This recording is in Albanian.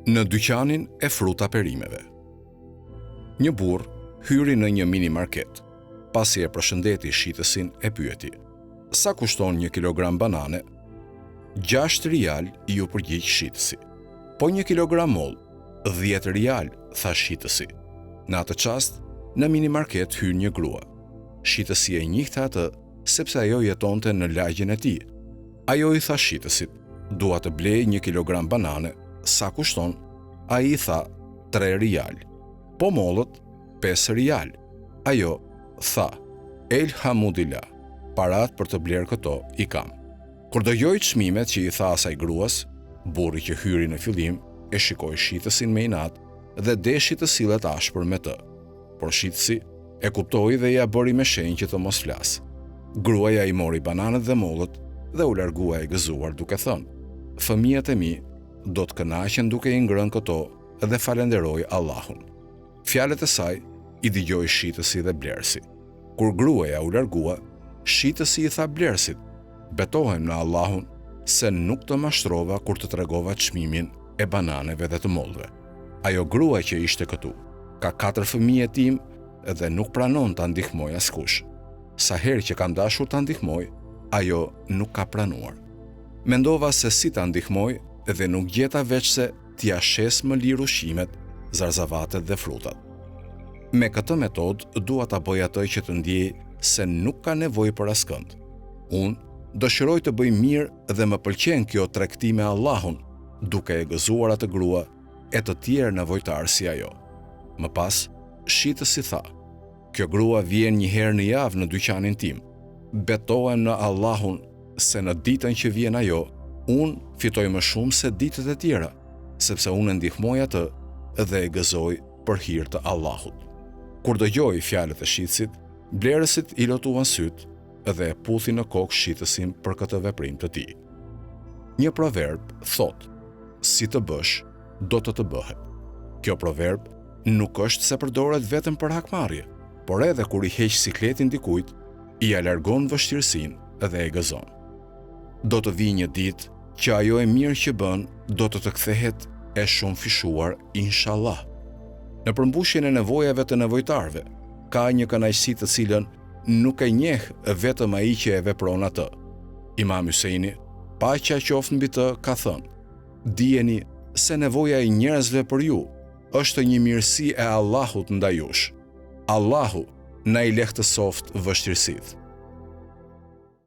Në dyqanin e fruta perimeve. Një burrë hyri në një minimarket. Pasi e përshëndeti shitësin e pyeti: "Sa kushton një kilogram banane?" 6 rial, iu përgjigj shitësi. Po një kilogram mollë? 10 rial, tha shitësi. Në atë çast, në minimarket hyn një grua. Shitësi e njihte atë sepse ajo jetonte në lagjen e tij. Ajo i tha shitësit, dua të blej një kilogram banane, sa kushton? Ai i tha, 3 rial. Po mollët, 5 rial. Ajo tha, Elhamdulillah, paratë për të blerë këto i kam. Kur dëgjoi çmimet që i tha asaj gruas, burri që hyri në fillim e shikoi shitësin me inat dhe deshi të sillet ashpër me të. Por shitësi e kuptoi dhe ia bëri me shenjë që të mos flasë. Gruaja i mori bananet dhe mollët dhe u largua e gëzuar duke thënë: "Fëmijët e mi do të kënaqen duke i ngrënë këto dhe falënderoj Allahun." Fjalët e saj i dëgjoi shitësi dhe blerësi. Kur gruaja u largua, shitësi i tha blerësit: "Betohem në Allahun se nuk të mashtrova kur të tregova çmimin e bananeve dhe të mollëve. Ajo grua që ishte këtu, ka katër fëmijë jetimë dhe nuk pranon ta ndihmojë askush. Sa herë që kam dashur ta ndihmoj, ajo nuk ka pranuar. Mendova se si ta ndihmoj dhe nuk gjeta veçse t'ia shes më lirë ushqimet, zarzavatet dhe frutat. Me këtë metodë dua ta bëj atë që të ndiejë se nuk ka nevojë për askënd. Unë dëshiroj të bëj mirë dhe më pëlqen kjo tregti me Allahun, duke e gëzuar atë grua e të tjerë nevojtarë si ajo. Më pas, shitësi tha, kjo grua vjen një herë në javë në dyqanin tim. Betohem në Allahun se në ditën që vjen ajo, unë fitoj më shumë se ditët e tjera, sepse unë e ndihmoj atë dhe e gëzoj për hir të Allahut. Kur dëgjoi fjalët e shitësit, blerësit i lotuan sytë dhe e puthi në kokë shitësin për këtë veprim të tij. Një proverb thotë, si të bësh, do të të bëhet. Kjo proverb nuk është se përdoret vetëm për hakmarrje, por edhe kur i heq sikletin dikujt, ia largon vështirësinë dhe e gëzon. Do të vijë një ditë që ajo e mirë që bën do të të kthehet e shumëfishuar inshallah. Në përmbushjen e nevojave të nevojtarëve, ka një kënaqësi të cilën nuk e njeh vetëm ai që e vepron atë. Imam Hysejni, paqja qoftë mbi të, ka thënë: Dijeni se nevoja e njerëzve për ju është një mirësi e Allahut ndaj jush. Allahu na i lehtësoftë vështirësitë.